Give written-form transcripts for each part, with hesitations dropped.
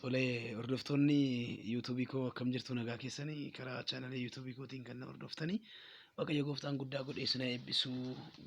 Tole hordoftoonni yuutuubii koo akkam jirtu nagaa keessanii karaa chaanalii yuutuubii kootiin kan na hordoftanii Waaqayyo gooftaan guddaa godhee isin haa eebbisu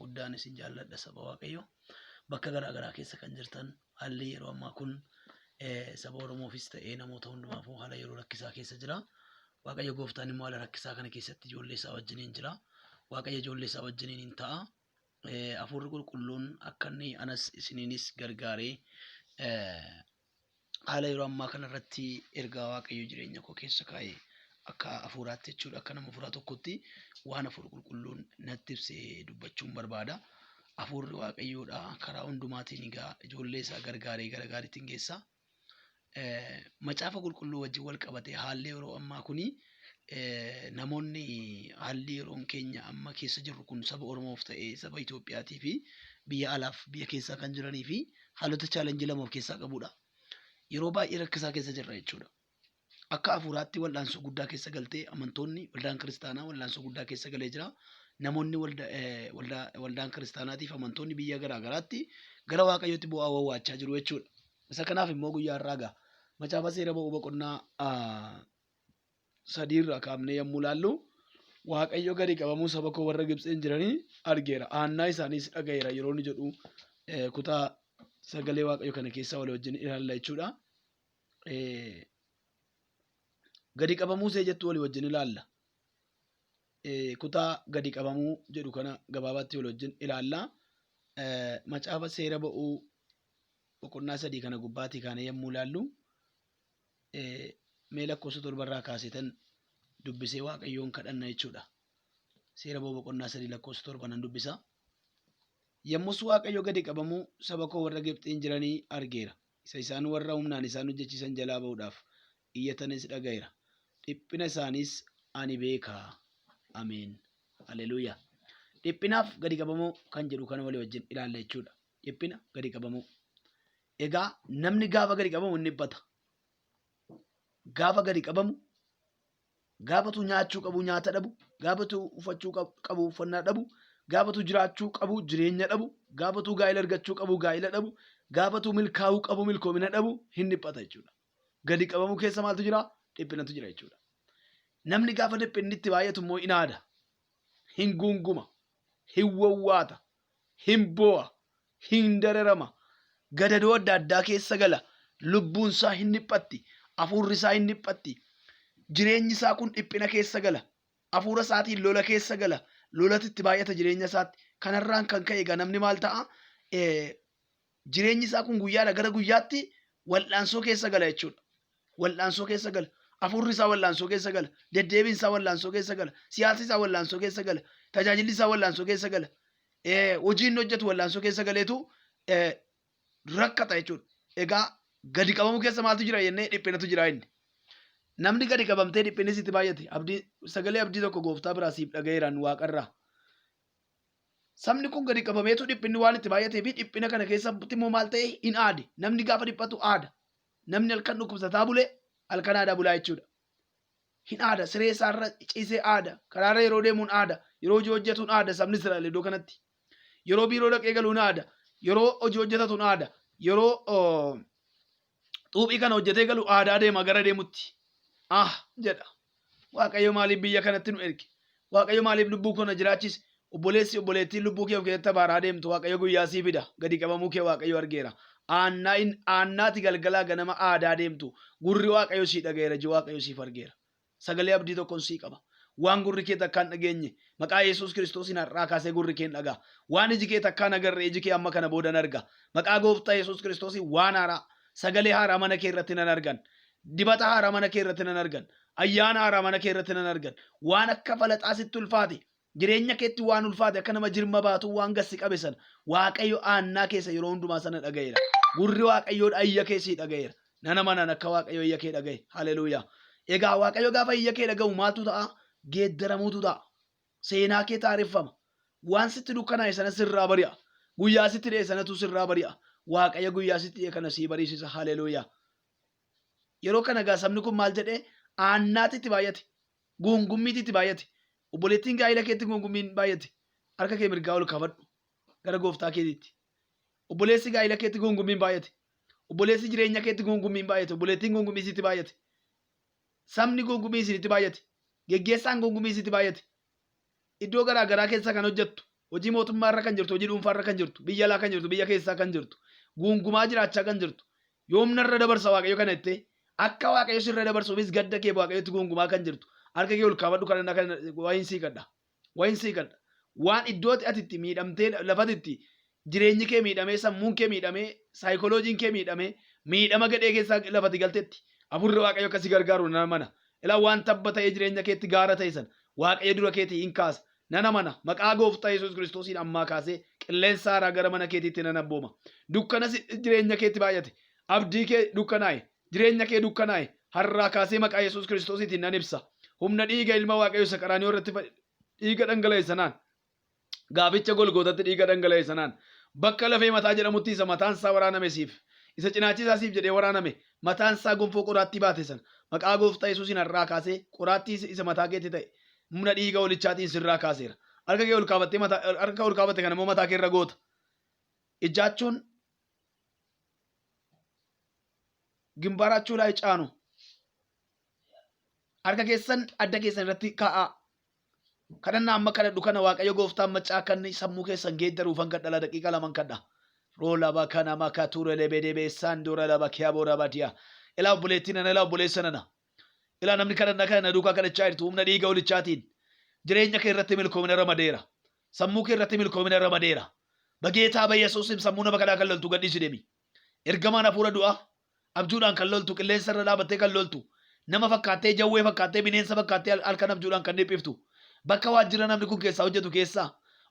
guddaan isin jaalladha saba Waaqayyo bakka garaa garaa keessa kan jirtan haalli yeroo ammaa kun saba Oromoofis ta'ee namoota hundumaafuu haala yeroo rakkisaa keessa jira. Waaqayyo gooftaan immoo haala rakkisaa kana keessatti ijoollee isaa wajjiniin jira. Waaqayyo ijoollee isaa wajjiniin hin ta'a. Hafuurri qulqulluun akka inni anas isiniinis gargaaree haala yeroo ammaa kana irratti ergaa Waaqayyo jireenya koo keessa kaa'e akka hafuuraatti jechuudha akka nama hafuuraa tokkotti waan hafuurri qulqulluun natti ibse dubbachuun barbaada. Hafuurri Waaqayyoodha karaa hundumaatiin egaa ijoollee isaa gargaaree gara gaariitti hin geessa. Macaafa qulqulluu wajjin wal qabatee haalli yeroo ammaa kuni namoonni haalli yeroon keenya amma keessa jirru kun saba Oromoof ta'ee saba Itoophiyaatii fi biyya alaaf biyya keessaa kan jiranii fi haalota chaalenjii lama of keessaa qabudha. Yeroo baay'ee rakkisaa keessa jirra jechuudha. Akka hafuuraatti wal'aansoo guddaa keessa galtee amantoonni waldaan kiristaanaa wal'aansoo guddaa keessa galee jira. Namoonni waldaan kiristaanaatiif amantoonni biyya garaa garaatti gara Waaqayyootti bu'aa wawwaachaa jiru jechuudha. Isa kanaaf immoo guyyaa har'aa egaa macaafa seera ba'uu boqonnaa sadiirraa kaafnee yommuu ilaallu Waaqayyo gadi qabamuu saba koo warra Gibxiin jiranii argeera. Aannaa isaaniis dhaga'eera yeroo inni jedhu kutaa sagalee Waaqayyo kana keessaa walii wajjin ilaalla jechuudha. Gadi qabamuu see jettu walii wajjin ilaalla. Kutaa gadi qabamuu jedhu kana gabaabaatti walii wajjin ilaalla. Macaafa seera ba'uu boqonnaa sadii kana gubbaatii kaanee yommuu ilaallu mee lakkoofsa torbarraa kaaseetan dubbisee Waaqayyoon kadhanna jechuudha. Seera ba'uu boqonnaa sadii lakkoofsa torba nan dubbisa. Yommus Waaqayyo gadi qabamuu saba koo warra Gibxiin jiranii argeera. Isa isaan warra humnaan isaan hojjechiisan jalaa ba'uudhaaf iyyatanis dhaga'eera. Dhiphina isaaniis ani beeka. Ameen. Haleluuyaa. Dhiphinaaf gadi qabamuu kan jedhu kana walii wajjin ilaalla jechuudha. Dhiphina gadi qabamuu. Egaa namni gaafa gadi qabamu inni dhiphata. Gaafa gadi qabamu gaafatu nyaachuu qabu nyaata dhabu, gaafatu uffachuu qabu uffannaa dhabu, gaafatu jiraachuu qabu jireenya dhabu, gaafatu gaa'ila argachuu qabu gaa'ila dhabu, gaafatu milkaa'uu qabu milkoomina dhabu hin dhiphata jechuudha. Gadi qabamuu keessa maaltu jira? Dhiphinatu jira jechuudha. Namni gaafa dhiphinni itti baay'atu immoo hin aada, hin guunguma, hin wawwaata, hin boo'a, hin dararama, gadadoo adda addaa keessa gala, lubbuun isaa hin dhiphatti, hafuurri isaa hin dhiphatti, jireenyi isaa kun dhiphina keessa gala, hafuura isaatiin lola keessa gala, lolatu itti baay'ata jireenya isaatti. Kanarraan kan ka'e egaa namni maal ta'a? Jireenyi isaa kun guyyaadha gara guyyaatti wal'aansoo keessa gala jechuudha. Wal'aansoo keessa gala. Hafuurri isaa wal'aansoo keessa gala. Deddeebiin isaa wal'aansoo keessa gala. Siyaasni isaa wal'aansoo keessa gala. Tajaajilli isaa wal'aansoo keessa gala. Hojii inni hojjetu wal'aansoo keessa galeetu rakkata jechuudha. Egaa gadi qabamuu keessa maaltu jira jennee dhiphinatu jira inni. Namni gadi qabamtee dhiphinni sitti baay'ate abdii sagalee abdii tokko gooftaa biraa siif dhaga'eeraan waaqarraa. Sabni kun gadi qabameetu dhiphinni waan itti baay'atee fi dhiphina kana keessatti immoo maal ta'e hin aade. Namni gaafa dhiphatu aada. Namni halkan dhukkubsataa bule halkan aadaa bulaa jechuudha. Hin aada siree isaarra ciisee aada. Karaarra yeroo deemuun aada. Yeroo hojii hojjetuun aada sabni Israa'el iddoo kanatti. Yeroo biiroo dhaqee galuun aada. Yeroo hojii hojjetatuun aada. Yeroo xuuphii kana hojjetee galu aadaa deema gara deemutti. Ah jedha. Waaqayyo maaliif biyya kanatti nu erge? Waaqayyo maaliif lubbuu koo na jiraachise? Obboleessi obboleettiin lubbuu kee of keessatti abaaraa deemtu Waaqayyo guyyaa sii fida. Gadi qabamuu kee Waaqayyo argeera. Aannaa in aannaati galgalaa ganama aadaa deemtu gurri Waaqayyo sii dhaga'eera iji Waaqayyo siif argeera. Sagalee abdii tokkon sii qaba. Waan gurri kee takkaa hin dhageenye maqaa Yesuus Kiristoosiin har'aa kaasee gurri kee hin dhaga'a. Waan iji kee takkaa hin agarre iji kee amma kana booda hin arga. Maqaa gooftaa Yesuus Kiristoosiin waan haaraa sagalee haaraa mana kee irratti nan argan. Dibata haaraa mana kee irratti nan argan. Ayyaana haaraa mana kee irratti nan argan. Waan akka falaxaa sitti ulfaate, jireenya keetti waan ulfaate akka nama jirma baatuu waan gassi qabe sana Waaqayyo aannaa keessa yeroo hundumaa sana dhaga'eera. Gurri Waaqayyoodha iyya kee sii dhaga'eera. Nan amanan akka Waaqayyo iyya kee dhaga'e. Haleluuyaa. Egaa Waaqayyo gaafa iyya kee dhaga'u maaltu ta'a? Geeddaramuutu ta'a. Seenaa kee taareffama. Waan sitti dukkanaa'e sana sirraa bari'a. Guyyaa sitti dhi'e sanatu sirraa bari'a. Waaqayyo guyyaa sitti dhi'e kana sii bariisisa. Haleluuyaa. Yeroo kana egaa sabni kun maal jedhee aannaatti itti baay'ate. Guungummiitti itti baay'ate. Obboleettiin gaa'ila keetti guungummiin baay'ate. Harka kee mirgaa ol kaafadhu gara gooftaa keetiitti. Obboleessi gaa'ila keetti guungummiin baay'ate. Obboleessi jireenya keetti guungummiin baay'ate, obboleettiin guungummii sitti baay'ate. Sabni guungummii isinitti baay'ate. Geggeessaan guungummii sitti baay'ate. Iddoo garaa garaa keessa kan hojjettu, hojii mootummaa irra kan jirtu, hojii dhuunfaa irra kan jirtu, biyya alaa kan jirtu, biyya keessaa kan jirtu, guungumaa jiraachaa kan jirtu, yoom narra dabarsa Waaqayyo kana jettee, akka Waaqayyo sirra dabarsuufis gadda kee Waaqayyotti guungumaa kan jirtu, harka kee ol kaafadhu kadhannaa kana wayiin sii kadha. Wayiin sii kadha. Waan iddoo ati itti miidhamtee lafati itti jireenyi kee miidhamee, sammuun kee miidhamee, saayikolojiin kee miidhamee, miidhama gadhee keessaa lafati galtetti hafuurri Waaqayyo akka si gargaaru nan amana. Ilaa waan tabba ta'ee jireenya keetti gaara ta'e sana Waaqayyo dura keetii in kaasa. Nan amana. Maqaa Gooftaa Yesuus Kiristoosiin ammaa kaasee qilleensa haaraa gara mana keetiitti nan abbooma. Dukkana jireenya keetti baay'ate, abdii kee dukkanaa'e, jireenya kee dukkanaa'e har'aa kaasee maqaa Yesuus Kiristoosiitiin nan ibsa. Humna dhiiga ilma Waaqayyo isa qaraaniyoo irratti dhiiga dhangala'e sanaan Gaaficha Golgootatti dhiiga dhangala'e sanaan, bakka lafee mataa jedhamutti isa mataan isaa waraaname siif, isa cinaachi isaa siif jedhee waraaname, mataan isaa gonfoo qoraattii baate sana, maqaa Gooftaa Yesuusiin har'aa kaasee qoraattii isa mataa keetti ta'e humna dhiiga holichaatiin sirraa kaaseera. Harka kee ol kaafattee mataa, harka ol kaafatte kana immoo mataa kee irra goota. Ijaachuun gimbaaraachuu laay caanu. Harka keessan adda keessan irratti kaa'aa. Kadhannaa amma kadhadhu kana Waaqayyo gooftaan maccaa akka inni sammuu keessan geeddaruufan kadha la daqiiqa laman kadha. Roola bakana maka ture lebedebe sandura laba kiyaboora badiya. Ilaa obboleettii nana ilaa obboleessa nana. Ilaa namni kadhannaa kana na duukaa kadhachaa jirtu humna dhiiga holichaatiin jireenya kee irratti milkoomina ramadeera. Sammuu kee irratti milkoomina ramadeera. Bageetaa Bayesuusim sammuu nama kanaa kan loltu gadhiisi deemi. Ergamaan hafuura du'aa Abjuudhaan kan loltu, qilleensa irra dhaabattee kan loltu, nama fakkaattee, jawwee fakkaattee, bineensa fakkaattee halkan abjuudhaan kan dhiphiftu, bakka waajjira namni kun keessaa hojjetu keessaa,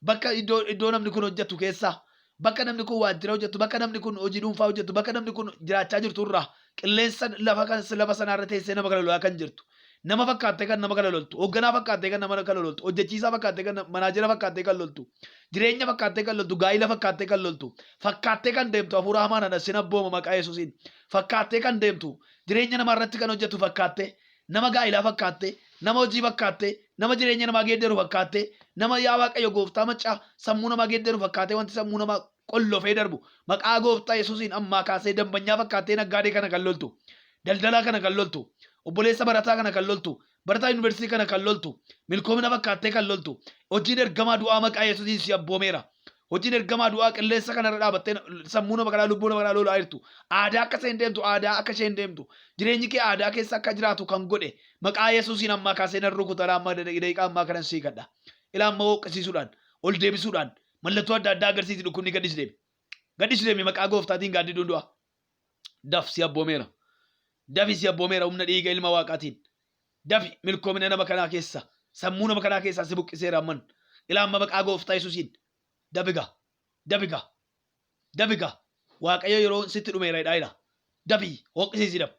bakka iddoo iddoo namni kun hojjetu keessaa, bakka namni kun waajjira hojjetu, bakka namni kun hojii dhuunfaa hojjetu, bakka namni kun jiraachaa jirtu irraa qilleensa lafa kan lafa sanaa irra teessee nama kana lolaa kan jirtu. Nama fakkaattee kan nama kana loltu, hoogganaa fakkaattee kan nama kana loltu, hojjechiisaa fakkaattee kan manaajera fakkaattee kan loltu, jireenya fakkaattee kan loltu, gaa'ila fakkaattee kan loltu, fakkaattee kan deemtu hafuura hamaan ana sin abbooma maqaa Yesuusiin. Fakkaattee kan deemtu, jireenya namaa irratti kan hojjetu fakkaattee, nama gaa'ilaa fakkaattee, nama hojii fakkaattee, nama jireenya namaa geeddaru fakkaattee, nama yaa Waaqayyo gooftaa maccaa sammuu namaa geeddaru fakkaattee wanti sammuu namaa qollofee darbu maqaa gooftaa Yesuusiin ammaa kaasee dambanyaa fakkaattee naggaadee kana kan loltu, daldalaa kana kan loltu, obboleessa barataa kana kan loltu, barataa yuunivarsiitii kana kan loltu, milkoomina fakkaattee kan loltu, hojiin ergamaa du'aa maqaa Yesuusiin si abboomeera. Hojiin ergamaa du'aa qilleensa kanarra dhaabattee sammuu nama kanaa lubbuu nama kanaa lolaa jirtu. Aadaa akka isheen deemtu, aadaa akka isheen deemtu, jireenyi kee aadaa keessa akka jiraatu kan godhe maqaa Yesuusiin ammaa kaasee nan rukuta amma daqiiqaa ammaa kanan sii kadha. Ilaa amma hooqqisiisuudhaan, ol deebisuudhaan, mallattoo adda addaa agarsiisi dhukkubni gadhisi deemi. Gadhisi deemi maqaa gooftaatiin gaaddiduun du'a. Daf si abboomeera. Dafi si abboomeera humna dhiiga ilma waaqaatiin. Dafi milkoomina nama kanaa keessa sammuu nama kanaa keessaa si buqqiseera amman. Ilaa amma maqaa gooftaa Yesuusiin. Dafiga. Dafiga. Dafiga. Waaqayyo yeroo sitti dhumeera jedhaa jira. Dafi hooqqisiisi daf.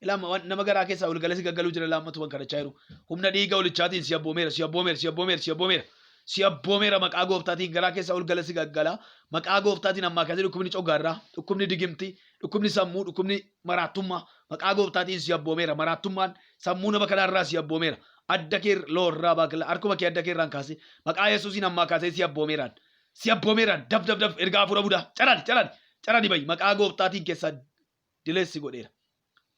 Ilaa amma waan nama garaa keessaa ol galee si gaggaluu jira ilaa ammatu kan kadhachaa jiru. Humna dhiiga olichaatiin si abboomeera, si abboomeera, si abboomeera, si abboomeera. Si abboomeera maqaa gooftaatiin garaa keessaa ol gala si gaggala. Maqaa gooftaatiin ammaa kaasee dhukkubni coggaarraa, dhukkubni digimtii, dhukkubni sammuu, dhukkubni maraattummaa maqaa gooftaatiin si abboomeera. Maraattummaan sammuu nama kanaarraa si abboomeera. Adda kee loorraa baakila harkuma kee adda kee irraan kaasee maqaa Yesuusiin ammaa kaasee si abboomeeraan. Si abboomeeraan daf daf daf ergaa hafuura budaa carari carari carari bayi maqaa gooftaatiin keessaa dileessi godheera.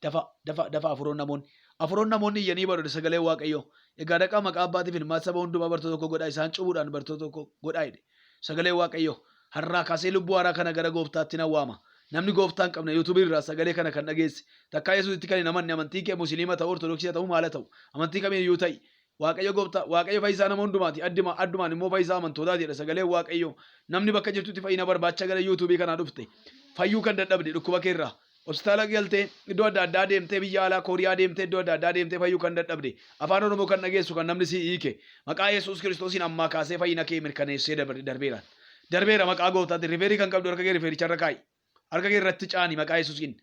Dafa dafa dafa afuroon namoonni afuroon namoonni iyyanii barode sagalee Waaqayyoo. Egaa dhaqaa maqaa abbaatiif ilmaa saba hundumaa bartoota tokko godhaa isaan cubuudhaan bartoota tokko godhaa jedhe. Sagalee Waaqayyoo har'aa kaasee lubbuu haaraa kana gara gooftaatti nan waama. Namni gooftaa hin qabne yuutuubii irraa sagalee kana kan dhageesse takkaa Yesuusitti kan hin amanne amantii kee musliima ta'u ortodoksii ta'u maala ta'u amantii kamiin iyyuu ta'i Waaqayyo gooftaa Waaqayyo fayyisaa nama hundumaati adduma addumaan immoo fayyisaa amantootaati jedha sagaleen Waaqayyo namni bakka jirtutti fayyina barbaacha gara yuutuubii kanaa dhufte fayyuu kan dadhabde dhukkuba keerraa hospitaala galtee iddoo adda addaa deemtee biyya alaa Kooriyaa deemtee iddoo adda addaa deemtee fayyuu kan dadhabde afaan Oromoo kan dhageessu kan namni si hiike maqaa Yesuus Kiristoosiin ammaa kaasee fayyina kee mirkaneessee darbeera darbeera maqaa gooftaatiin rifeerii kan qabdu harka kee rifeericharra kaa'i Harka kee irratti caani maqaa Yesuusiin.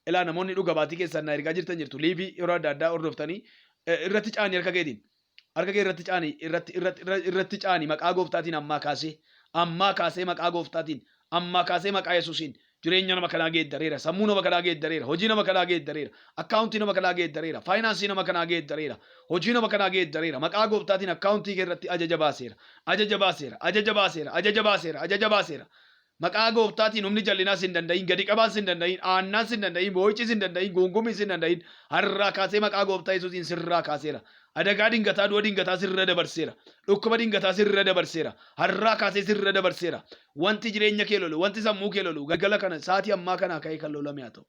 Ilaa namoonni dhuga baatii keessan na ergaa jirtan jirtu. Liivii yeroo adda addaa hordoftanii irratti caani harka keetiin. Harka kee irratti caani irratti irratti irratti caani maqaa gooftaatiin ammaa kaasee ammaa kaasee maqaa gooftaatiin ammaa kaasee maqaa Yesuusiin jireenya nama kanaa geeddareera sammuu nama kanaa geeddareera hojii nama kanaa geeddareera akkaawuntii nama kanaa geeddareera faayinaansii nama kanaa geeddareera hojii nama kanaa geeddareera maqaa gooftaatiin akkaawuntii kee irratti ajaja baaseera ajaja baaseera ajaja baaseera ajaja baaseera ajaja baaseera. Maqaa gooftaatiin humni jallinaa sin danda'in, gadi qabaan sin danda'in, aannaan sin danda'in, boo'ichi sin danda'in, guungumiin sin danda'in. Har'aa kaasee maqaa gooftaa Yesuusiin sirraa kaaseera. Adagaa dingataa, du'a dingataa sirra dabarseera. Dhukkuba dingataa sirra dabarseera. Har'aa kaasee sirra dabarseera. Wanti jireenya kee lolu, wanti sammuu kee lolu, galgala kana sa'aatii ammaa kanaa ka'ee kan lolame haa ta'u.